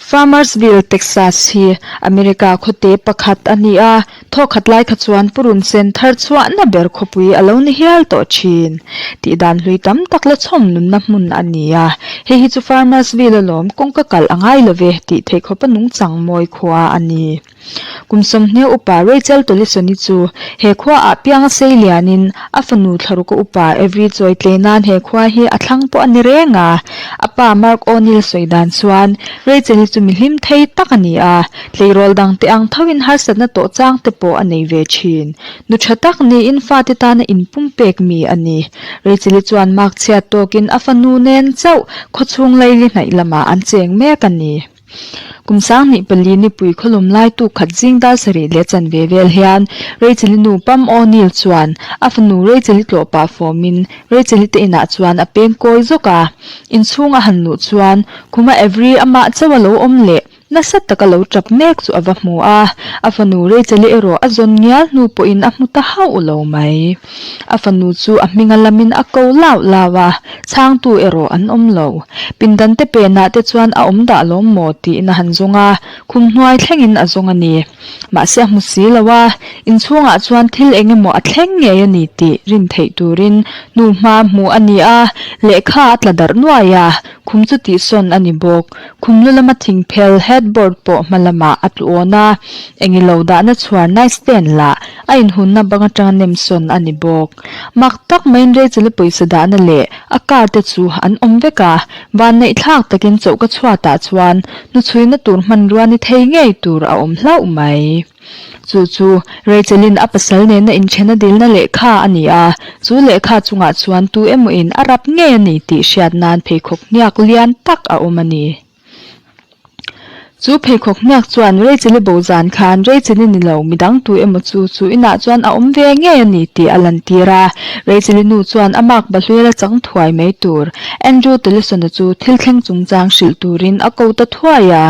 Farmersville, Texas hi America khawte pakhat a ni a, thawkhat lai kha chuan purun sen thar chhuahna ber khawpui a lo ni hial tawh thin. Tihdan hlui tam tak la chhawm nunna hmun a ni a, hei hi chu Farmersville alawm kawngka kalh a ngai love tih theih khawpa nungchang mawi khua a ni. Kum sawmhnih upa Rachel Tolison-i chu he khua ah piang a sei lianin a fanu thlaruk a upa Avery chawi tlei nan he khua hi a thlang pawh a ni reng a. A pa Mark O'Neill sawi dan chuan Rachel-i chu mi hlim thei tak a ni a, tleirawl dang te ang thoin harsatna tawh chang te pawh a nei ve thin. Nu tha tak niin fate tana inpumpek mi a ni. Rachel-i chuan Mark chhiat tawkin a fanu nen chauh khawchhung laili hnaih lamah an cheng mek a ni. Kum 2004 nipui khawlum lai tuk khat zing dar sarih leh chanve vel hian Rachel-i nu Pam O'Neill chuan a fanu Rachel-i tlawh pah fawmin Rachel-i te inah chuan a peng kawi zawk a. Inchhung a han luh chuan khuma Avery amah chauh a lo awm leh nasa taka lo tap mek chu a va hmu a, a fanu Rachel-i erawh a zawn ngial hnu pawhin a hmu ta hauh lo mai. A fanu chu a hminga lamin a ko lau lau a, chhangtu erawh an awm lo. Pindan te penah te chuan a awm dah lawm maw tiin a han zawng a, khum hnuai thlengin a zawng a ni. Mahse a hmu si lo a, inchhungah chuan thil eng emaw a thleng ngei a ni tih rin theih turin hnu hma hmuh a ni a, lehkha a tla darh nuai a, khum chu tihsawn a ni bawk. Khum lu lama thingphel, headboard, pawh hma lamah a tlu awn a, engilo dahna chhuar nightstand lah a inhunna bang atanga nemsawn a ni bawk. Mak tak maiin Rachel-i pawisa dahna leh a car te chu an awm vek a, vanneih thlak takin chauhka chhuatah chuan hnuchhuina tur hmanrua ni thei ngei tur a awm hlauh mai. Chu chu Rachel-in a pasal nena inthena dilna lehkha a ni a, chu lehkha chungah chuan tu emawin a rap ngei a ni tih hriat nan pheikhawk hniak lian tak a awm a ni. Chu pheikhawk hniak chuan Rachel-i bo zan khan Rachel-i ni lo midang tu emaw chu chu inah chuan a awm ve ngei a ni tih a lantir a. Rachel-i nu chuan a mark bahluel a chang thuai mai tur Andrew Tellison-a chu thil thleng chungchang hrilh turin a ko ta thuai a.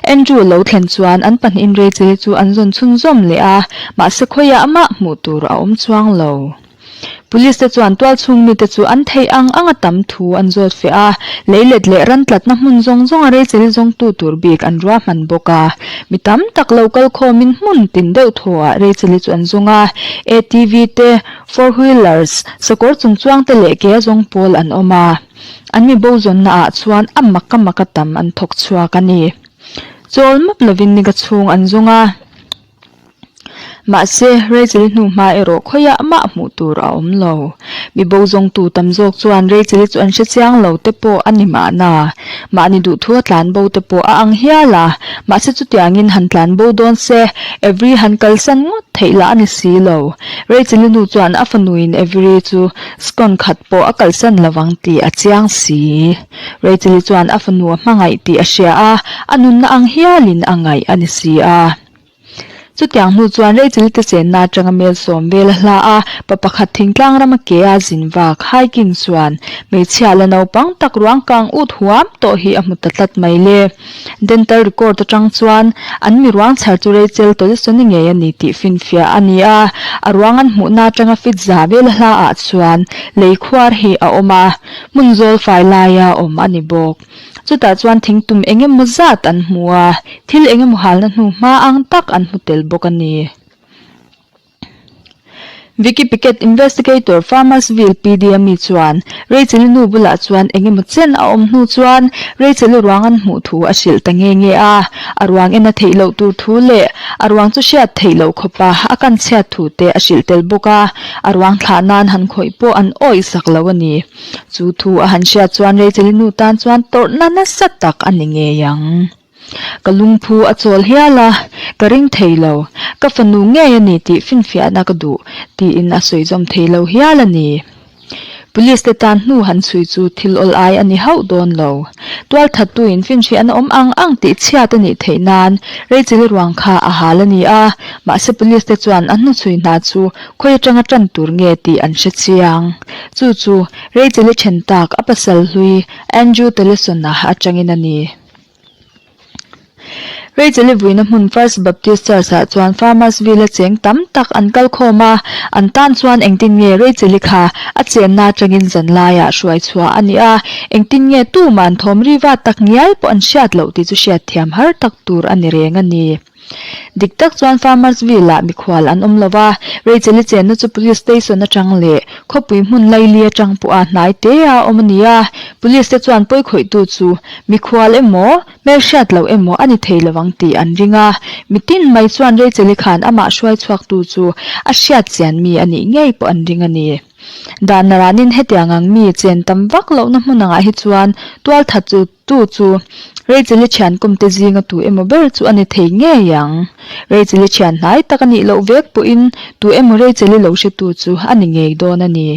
Andrew lo thlen chuan an pahnihin Rachel-i chu an zawn chhunzawm leh a, mahse khawiah mah hmuh tur a awm chuang lo. Police te chuan tualchhung mite chu an theih ang anga tam thu an zawt feh a, leilet leh ran tlatna hmun zawng zawnga Rachel zawngtu tur bik an ruahman bawk a. Mi tam tak lo kal khawmin hmun tin deuh thawhah Rachel-i chu an zawng a, ATV te, four wheelers, sakawr chungchuang te leh ke a zawng pawl an awm a. An mi bo zawnna ah chuan a mak a mak a tam an thawk chhuak a ni. Chawl map lovin ni ka chhung an zawng a. Mahse, Rachel-i hnu hma erawh khawiah mah hmuh tur a awm lo. Mi bo zawngtu tam zawk chuan Rachel-i chu an hre chiang lo te pawh a ni mahna. Mahni duhthu a tlan bo te pawh a ang hial a, mahse chutiangin han tlan bo dawn se, Avery han kalsan ngawt theih lah a ni si lo. Rachel-i nu chuan a fanuin Avery chu Scone khat pawh a kalsan lovang tih a chiang si. Rachel-i chuan a fanu a hmangaih tih a hria a, a nunna ang hialin a ngaih a ni si a. Chutiang hnu chuan Rachel-i te chenna atanga mel sawm vel a hla a, pa pakhat thingtlang rama ke a zin vak, hiking, chuan hmeichhia la naupang tak ruang kang ut huam tawh hi a hmu ta tlat mai le. Dental record atang chuan an mi ruang chhar chu Rachel Tolson-i ngei a ni tih finfiah a ni a, a ruang an hmuhna atanga fit za vel a hla ah chuan lei khuar hi a awm a, hmun zawl fai laia awm a ni bawk. Chutah chuan thingtum eng emaw zat an hmu a, thil eng emaw halna hnu hma ang tak an hmu tel bawk a ni. Vicky Pickett, Investigator, Farmersville PD a mi chuan Rachel-i nu bulah chuan eng emaw chen a awm hnu chuan Rachel-i ruang an hmuh thu a hrilh ta nge nge a. A ruang en a theih loh tur thu leh a ruang chu hriat theih loh khawpa a kan chhiat thu te a hrilh tel bawk a, a ruang thlah nan han khawih pawh an awih sak lo a ni. Chu thu a han hriat chuan Rachel-i nu tan chuan tawrhna nasa tak a ni ngei ang. Ka lungphu a chawl hial a, ka ring thei lo. Ka fanu ngei a ni tih finfiahna ka duh, tiin a sawi zawm thei lo hial a ni. Police te tan hnu han chhui chu thil awl ai a ni hauh dawn lo. Tualthattu in finfiahna awm ang ang tih chhiat a nih theih nan Rachel-i ruang kha a hal a ni a, mahse police te chuan a hnuchhui hna chu Khawi atanga tan tur nge tih an hre chiang. Chu chu Rachel-i then tak a pasal hlui Andrew Tellison-a atangin a ni. Rachel-i vuina hmun First Baptist Church-ah chuan Farmersville-a cheng tam tak an kal khawm a, an tan chuan engtin nge Rachel-i kha a chenna atangin zan laiah hruai chhuah a ni a, engtin nge tuman thawm riva tak ngial pawh an hriat loh tih chu hriatthiam har tak tur a ni reng a ni. Dik tak chuan Farmersville-ah mikhual an awm lo va, Rachel-i chenna chu Police Station atang leh khawpui hmun laili atang pawha hnai te a awm a ni a, Police te chuan pawikhawihtu chu mikhual emaw, hmelhriat loh emaw a ni thei lo ang tih an ring a, mitin mai chuan Rachel-i khan amah hruai chhuaktu chu a hriat chian mi a nih ngei pawh an ring a ni. Dahna ranin hetiang ang mi chen tam vak lohna hmun angah hi chuan tualthat chu Tu chu Rachel-i thian kawmte zinga tu emaw ber chu a ni thei ngei ang. Rachel-i thian hnai tak a nih loh vek pawhin tu emaw Rachel-i lo hretu chu a ni ngei dawn a ni.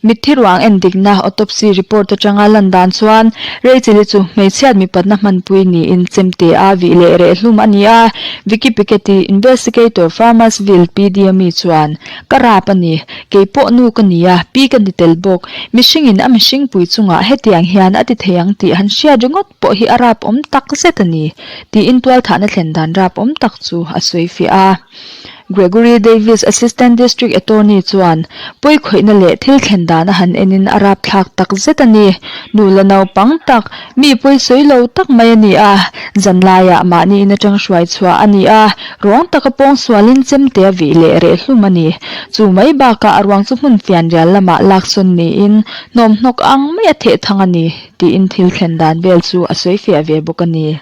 Mitthi ruang endikna autopsy report atanga lan dan chuan Rachel-i chu hmeichhiat mipatna hmanpui niin chemte a vih leh reh hlum a ni a, Vicky Piketty, Investigator, Farmersville PD a mi chuan Ka rap a ni. Kei pawh nu ka ni a, pi ka ni tel bawk. Mihringin a mihring pui chungah hetiang hian a ti thei ang tih han hriat ringawt pawh hi a rap awm tak zet a ni, tiin tualthahna thlen dan rap awm tak chu a sawi fiah a. Gregory Davis, Assistant District Attorney chuan, Pawikhawihna leh thil thlen dan a han enin a rap thlak tak zet a ni. Nu la naupang tak, mi pawi sawi lo tak mai a ni a, zanlaiah mahni in atang hruai chhuah a ni a, Ruang taka pawng sualin chemte a vih leh reh hlum a ni. Chu mai bakah a ruang chu hmun fianrial lamah laksawn niin hnawmhnawk ang mai a theh thang a ni, tiin thil thlen dan vel chu a sawi fiah ve bawk a ni.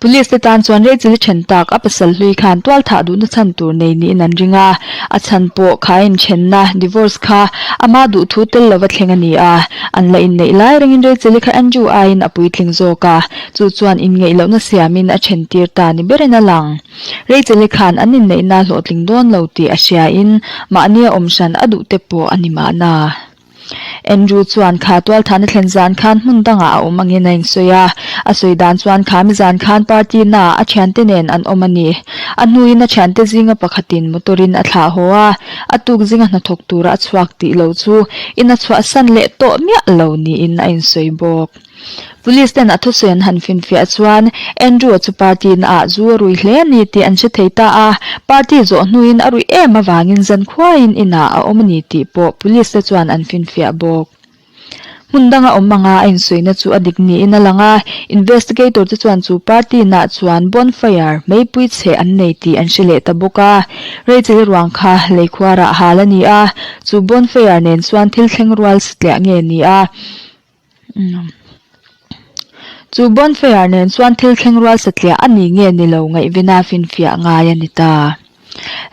Police te tan chuan Rachel-i then tak a pasal hlui khan tual thah duhna chhan tur nei niin an ring a, a chhan pawh kha inthenna, divorce, kha ama duhthu tel lova thleng a ni a, an la inneih lai rengin Rachel-i kha Andrew aiin a puitling zawk a. Chu chuan inngeih lohna siamin a then tir ta ni berin a lang. Rachel-i khan an inneihna hlawhtling dawn lo tih a hriain mahnia awm hran a duh te pawh a ni mahna. Andrew chuan kha tualthahna thlen zan khan hmun dangah a awm angin a insawi a. A sawi dan chuan kha mi zan khan party naah a thiante nen an awm a ni. A hnuin a thiante zinga pakhatin motor-in a thlah haw a, a tuk zinga hnathawk tura a chhuak tih lo chu in a chhuahsan leh tawh miah lo niin a insawi bawk. Police ten a thusawi an han finfiah chuan Andrew-a chu party na ah zu a rui hle a ni tih an hre thei ta a, party zawh hnuin a ruih em avangin zankhuaiin inah a awm a ni tih pawh police te chuan an finfiah bawk. Hmun danga awm anga a insuihna chu a dik niin a lang a, investigator te chuan chu party nah chuan bonfire, meipui chhe an nei tih an hre leh ta bawk a. Rachel-i ruang kha leikhuarah hal a ni a, chu bonfire nen chuan thil thleng rual satliah nge ni a. Chu bonfire nen chuan thil thleng rual satliah a ni nge ni lo ngaihvena finfiah ngai a ni ta.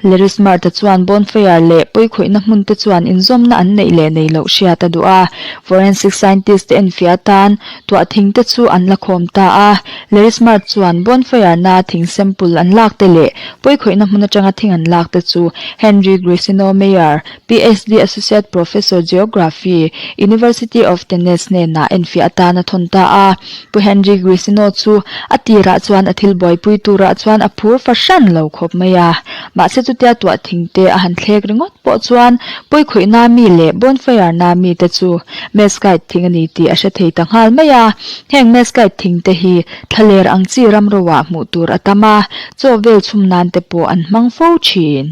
Larry Smart-a chuan bonfire leh pawikhawihna hmun te chuan inzawmna an neih leh nei loh hriat a duh a. Forensic scientist te enfiah atan tuah thing te chu an la khawm ta a. Larry Smart chuan bonfire na thing sample an lak te leh pawikhawihna hmun atanga thing an lak te chu Henry Grisino Mayer PhD Associate Professor Geography, University of Tennessee hnenah enfiah atan a thawn ta a. Pu Henry Grisino chu a tirah chuan a thil buaipui turah chuan a phur fahran lo khawp mai a. Mahse chutia tuah thing te a han thlek ringawt pawh chuan pawikhawihna mi leh bonfire na mi te chu mesquite thing a ni tih a hre thei ta nghal mai a. Heng mesquite thing te hi thlaler ang chi ramroah hmuh tur a tam a, chaw vel chhum nan te pawh an hmang fo thin.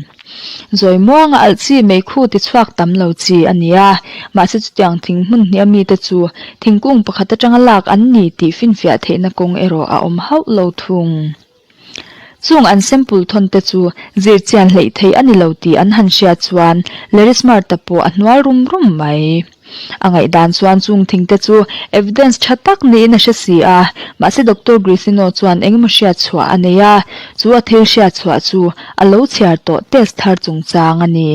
Zawi muanga alh chi meikhu ti chhuak tam lo chi a ni a, mahse chutiang thing hmun hnih a mite chu thingkung pakhat atanga lak an ni tih finfiah theihna kawng erawh a awm hauh lo thung. Chung an sample thawn te chu zir chian hleih theih a ni lo tih an han hriat chuan Larry Smart-a pawh a hnual rum rum mai. A ngaihdan chuan chung thing te chu evidence tha tak niin a hre si a, mahse Doctor Grisino chuan engemaw hriat chhuah a nei a, chu a thil hriat chhuah chu a lo chhiar tawh test thar chungchang a ni.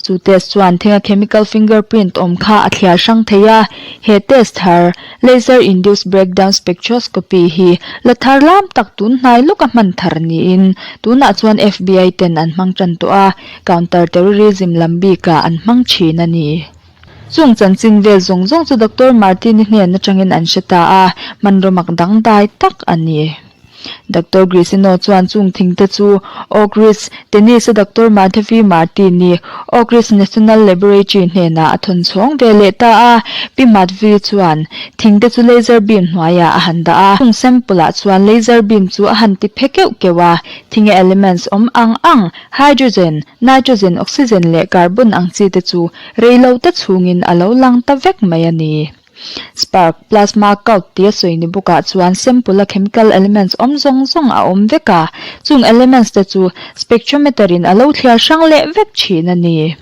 Chu test chuan thinga chemical fingerprint awm kha a thliar hrang thei a, he test thar, Laser Induced Breakdown Spectroscopy hi la thar lam tak tun hnai lawka hman thar niin tunah chuan FBI ten an hmang tan tawh a, Counter Terrorism lam bikah an hmang thin a ni. Chung chanchin vel zawng zawng chu Doctor Martini hnen atangin an hre ta a, hmanraw mak dangdai tak a ni. Doctor Grisino chuan chung thing te chu Oak Ridge Tennis-a Doctor Madhavi Martin-i Oak Ridge National Laboratory hnenah a thawn chhawng ve leh ta a. Pi Madhavi chuan thing te chu laser beam hnuaiah a han dah a. Chung sample-ah chuan laser beam chu a han ti phe keuh keuh a. Thinga elements awm ang ang, hydrogen, nitrogen, oxygen leh carbon ang chi te chu rei lo te chhungin a lo lang ta vek mai a ni. Spark, plasma cloud tia sawi ni bawkah chuan sample-a chemical elements awm zawng zawng a awm vek a, chung elements te chu spectrometer in a lo thliar hrang leh vek thin a ni.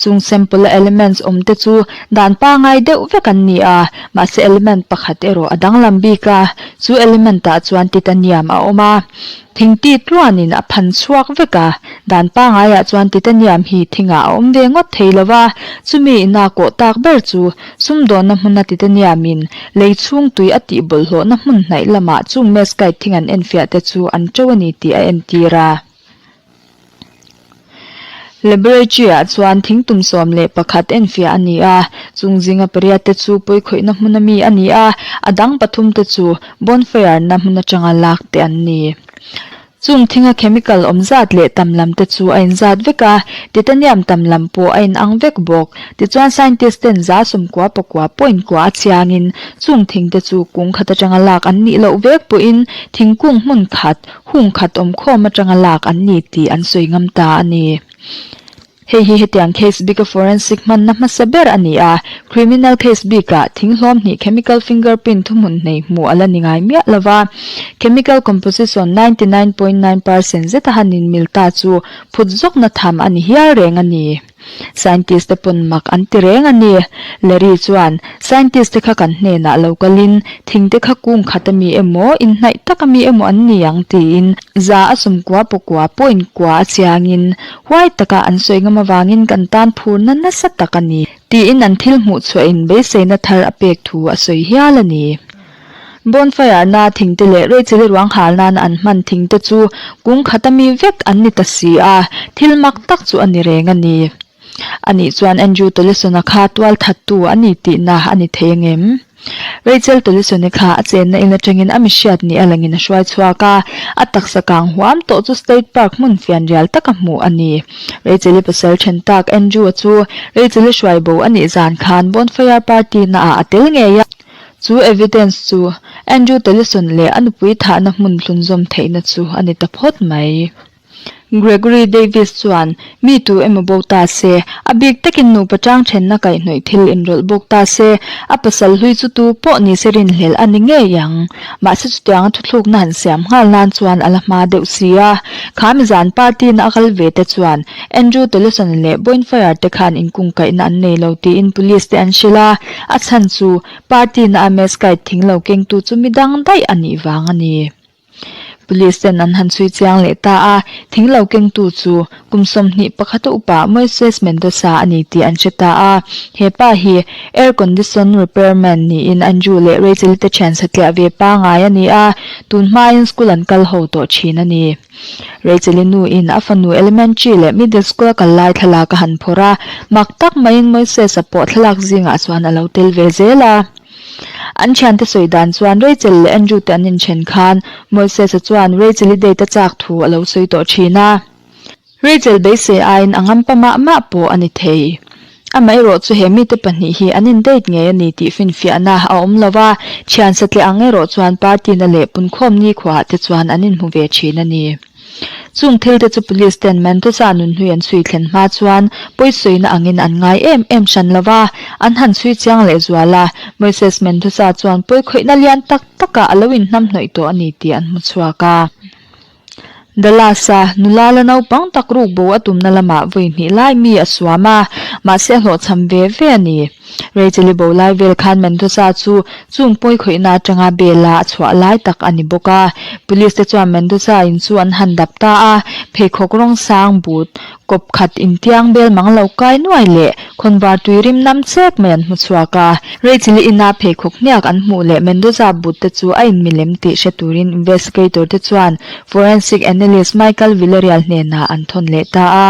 Chung sample-a elements awm te chu dan pangai deuh vek an ni a, mahse element pakhat erawh a danglam bik a, chu element ah chuan titanium a awm a. Thingti tluanin a phan chhuak vek a, dan pangaiah chuan titanium hi thingah a awm ve ngawt thei lo va, chumi ina kawh tak ber chu sumdawnna hmuna titanium-in lei chhung tui a tih bawlhhlawhna hmun hnaih lamah chung mesquite thing an enfiah te chu an to a ni tih a entir a. Laboratory-ah chuan thingtum 11 enfiah a ni a, chung zinga pariat te chu pawikhawihna hmuna mi a ni a, a dang pathum te chu bonfire-na hmun atanga lak te an ni. Chung thinga chemical awm zat leh tam lam te chu a inzat vek a, titanium tam lam pawh a inang vek bawk. Tichuan scientist ten 99 point kua a chiangin chung thing te chu kung khat atanga lak an nih loh vek pawhin thingkung hmun khat Hung khat awmkhawm atanga lak an ni tih an sawi ngam ta a ni. Hei hi hetiang case bika forensic hmanna hmasa ber a ni a, criminal case bikah thing hlawm hnih chemical fingerprint thuhmun hnei hmuh a la ni ngai miah lo va, chemical composition 99.9 percent zeta han inmil ta chu phut zawkna tham a ni hial reng a ni. Scientist te pawn mak an ti reng a ni. Larry chuan, Scientist te kha kan hnenah lo kalin, thing te kha kung khat ami emaw, inhnaih tak ami emaw an ni ang tiin 190 pakua point kua a chiangin, huai taka an sawi ngam avangin kan tan phurna nasa tak a ni, tiin an thil hmuh chhuahin beiseina thar a pek thu a sawi hial a ni. Bonfire na thing te leh Rachel-i ruang hal nana an hman thing te chu kung khata mi vek an ni ta si a, thil mak tak chu a ni reng a ni. Anih chuan Andrew Tolleson-a kha tual thattu a ni tihna a ni thei angem? Rachel Tolleson-i kha a chenna in atangin a mihriat ni a langin a hruai chhuak a, a taksa kang huam tawh chu State Park hmun fianrial taka hmuh a ni. Rachel-i pasal then tak Andrew-a chu Rachel-i hruai bo a nih zan khan bonfire party naah a tel ngei a. Chu evidence chu Andrew Tellison leh a nupui thahna hmun hlunzawm theihna chu a ni ta phawt mai. Gregory Davis chuan, Mi tu emaw bo ta se, a bik takin nupa tang thenna kaihhnawih thil inrawlh bawk ta se, a pasal hlui chu tu pawh ni se rinhlelh a ni ngei ang. Mahse chutianga thuthlukna han siam nghal nan chuan a la hma deuh si a. Kha mizan party na a kal ve te chuan Andrew Tellison leh Bonfire te khan inkungkaihna an nei lo tiin police te an hrilh a. A chhan chu party na a mascot thing lo kengtu chu mi dang daih a nih vang a ni. Police ten an han chhui chiang leh ta a, thing lo kengtu chu kum 21 a upa Moises Mendoza a ni tih an hre ta a. He pa hi air condition repairman niin Andrew leh Rachel te thian satliah ve pangai a ni a, tun hmain school an kal ho tawh thin a ni. Rachel-i nu in a fanu elementary leh middle school a kal lai thlalak a han phawrh a, mak tak maiin Moises-a pawh thlalak zingah chuan a lo tel ve zel a. An thiante sawi dan chuan Rachel leh Andrew te an inthen khan Moises-a chuan Rachel-i date a chak thu a lo sawi tawh thin a. Rachel beisei aiin a ngampa mah mah pawh a ni thei. Amaherawh chu he mite pahnih hi an in date ngei a ni tih finfiahna a awm lo va, thian satliah ang erawh chuan party na leh punkhawm nikhuaah te chuan an inhmu ve thin a ni. Chung thil te chu police ten Mendoza nunhlui an chhui thlen hma chuan pawisawina angin an ngai em em hran lo va, an han chhui chiang leh zual a, Moises Mendoza chuan pawikhawihna lian tak takah a lo inhnamhnawih tawh a ni tih an hmu chhuak a. Dallas-a nula la naupang tak ruk bo a tumna lamah vawi hnih lai mi a suam a, mahse a hlawhchham ve ve a ni. Rachel-i bo lai vel khan Mendoza chu chung pawi khawihna atanga bela a chhuah lai tak a ni bawk a. Police te chuan Mendoza in chu an han dap ta a, pheikhawk rawng sang but kawp khat intiang bel mang lo kai nuai leh khawnvar tui rim nam chek mai an hmu chhuak a. Rachel-i ina pheikhawk hniak an hmuh leh Mendoza but te chu a inmilem tih hre turin investigator te chuan forensic analyst Michael Villarreal hnenah an thawn leh ta a.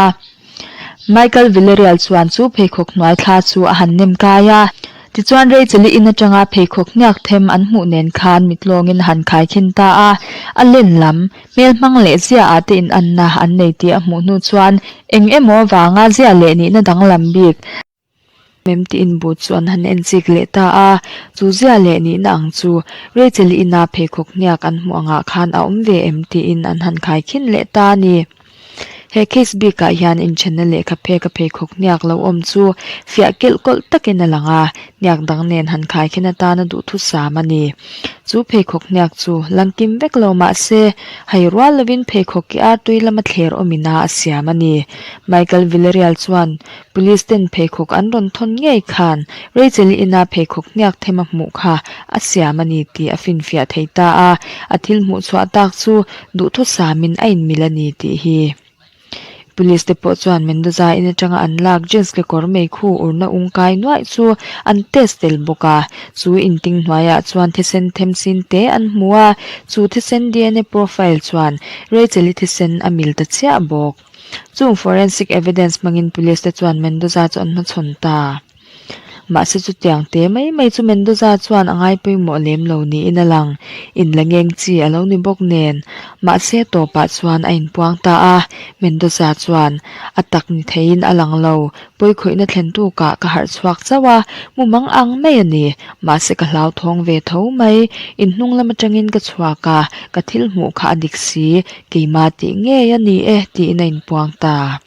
Michael Villarreal chuan chu pheikhawk hnuai thla chu a han nem kai a. Tichuan Rachel-i in atanga pheikhawk hniak them an hmuh nen khan mitlawngin a han khaikhin ta a, a len lam, hmel hmang leh zia ah te inanna an nei tih a hmuh hnu chuan eng emaw vanga zia leh nihna danglam bik em tiin but chu an han en chik leh ta a, chu zia leh nihna ang chu Rachel-i ina pheikhawk hniak an hmuh angah khan a awm ve em tiin an han khaikhin leh ta a ni. He case bikah hian inthenna lehkha phek a pheikhawk hniak lo awm chu fiah kelh kawlh takin a lang a, hniak dang nen han khaikhin atana duhthusam a ni. Chu pheikhawk hniak chu langkim vek lo mah se, hai rual lovin pheikhawk ki artui lama thler awmina a siam a ni. Michael Villarreal chuan Police ten pheikhawk an rawn thawn ngei khan Rachel-i ina pheikhawk hniak them a hmuh kha a siam a ni tih a finfiah thei ta a, a thil hmuh chhuah tak chu duhthawsamin a inmil a ni tih hi. Police te pawh chuan Mendoza in atanga an lak jeans kekawr meikhu urna ung kai nuaih chu an test tel bawk a, chu inting hnuaiah chuan thisen them sin te an hmu a, chu thisen dna profile chuan Rachel-i thisen a mil ta chiah bawk. Chung forensic evidence hmangin police te chuan Mendoza chu an hmachhawn ta. Mahse chutiang te mai mai chu Mendoza chuan a ngai pawimawh lem lo niin a lang. Inla ngeng chi a lo ni bawk nen. Mahse tawpah chuan a inpuang ta a, Mendoza chuan a tak ni theiin a lang lo. Pawikhawihna thlen tukah ka harh chhuak chauh a, mumang ang mai a ni. Mahse ka hlauthawng ve tho mai. Inhnung lam atangin ka chhuak a, ka thil hmuh kha a dik si. Keimah tih ngei a ni e tiin a inpuang ta.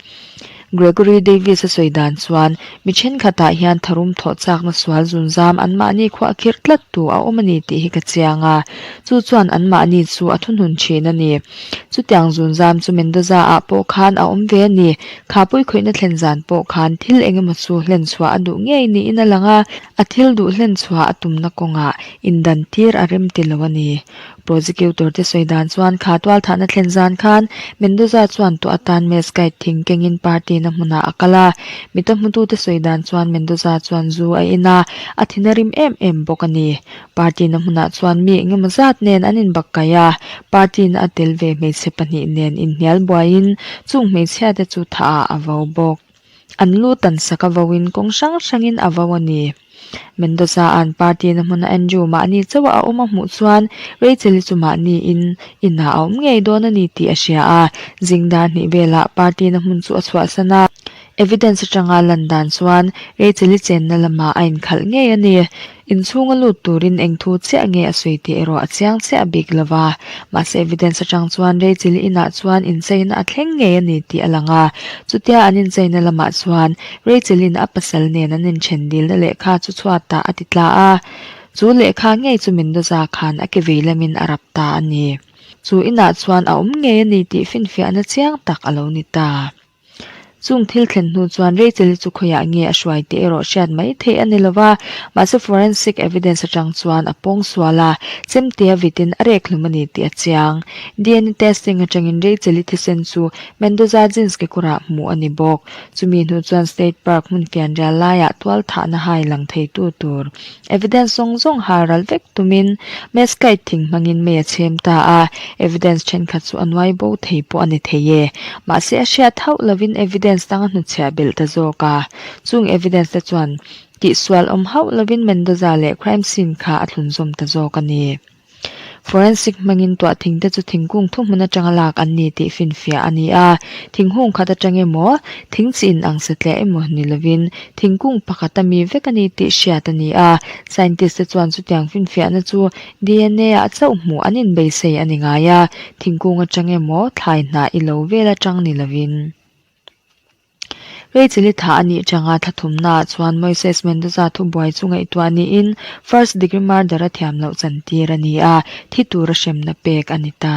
Gregory Davis a sawi dan chuan, mi thenkhatah hian tharum thawh chakna sual zunzam anmahni khuah khirh tlat tu a awm a ni tih hi ka chiang a, chu chuan anmahni chu a thunun thin a ni. Chutiang zunzam chu Mendoza ah pawh khan a awm ve a ni. Kha puikhawihna thlen zan pawh khan thil engemaw chu hlen chhuah a duh ngei niin a lang a, a thil duh hlen chhuah a tumna kawngah indan tir a rem ti lo a ni. Prosecutor te sawi dan chuan kha tualthahna thlen zan khan Mendoza chuan tawh atan Mesquite thing kengin party na hmunah a kal a. Mita hmutute sawi dan chuan Mendoza chuan zu a in a, a thin a rim em em bawk a ni. Party na hmunah chuan mi engemaw zat nen an inbakkaih a, party na a tel ve hmeichhe pahnih nen inhnial buaiin chung hmeichhia te chu thah ah a vo bawk. An lu tan sak a voin kawng hrang hrangin a vo a ni. Mendoza an party na hmuna Andrew mahni chauh a awm a hmuh chuan Rachel-i chu mahni in inah a awm ngei dawn a ni tih a hria a. Zing dar hnih velah party na hmun chu a chhuahsan a. Evidence atanga lan dan chuan Rachel-i chenna lamah a inkhalh ngei a ni. Inchhunga lut turin eng thu chiah nge a sawi tih erawh a chiang chiah bik lo va. Mahse evidence atang chuan Rachel-i inah chuan incheina a thleng ngei a ni tih a lang a. Chutia an incheina lamah chuan Rachel-in a pasal nen an inthen dilna lehkha chu chhuatah a ti tla a. Chu lehkha ngei chu Mendoza khan a ke vei lamin a rap ta a ni. Chu inah chuan a awm ngei a ni tih finfiahna chiang tak a lo ni ta. Chung thil thlen hnu chuan Rachel-i chu khawiah nge a hruai tih erawh hriat mai theih a ni lo va, mahse forensic evidence atang chuan a pawng sual a, chemtea vitin a rek hlum a ni tih a chiang. Dna testing atangin Rachel-i thisen chu Mendoza jeans kekawrah hmuh a ni bawk. Chumi hnu chuan State Park hmun fianrial laiah tual thahna hai lang theitu tur Evidence zawng zawng hal ral vek tumin Mesquite thing hmangin mei a chhem ta a, evidence thenkhat chu a nuai bo thei pawh a ni thei e. Mahse a hriat hauh lovin evidence dang a hnuchhiah belh ta zawk a. Chung evidence te chuan tihsual awm hauh lovin Mendoza leh crime scene kha a thlunzawm ta zawk a ni. Forensic hmangin tuah thing te chu thingkung thuhmun atanga lak an ni tih finfiah a ni a. Thinghung khat atang emaw, thing chi in ang satliah emaw ni lovin thingkung pakhat a mi vek a ni tih hriat a ni a. Scientist te chuan chutiang finfiahna chu dna ah chauh hmuh an inbeisei a ni ngai a, thingkung atang emaw, thlai hnah i lo vel atang ni lovin. Rachel-i thah a nih changa thla thumnaah chuan Moises Mendoza thubuai chu ngaihtuah niin first degree murder a thiam loh chantir a ni a, thi tura hremna pek a ni ta.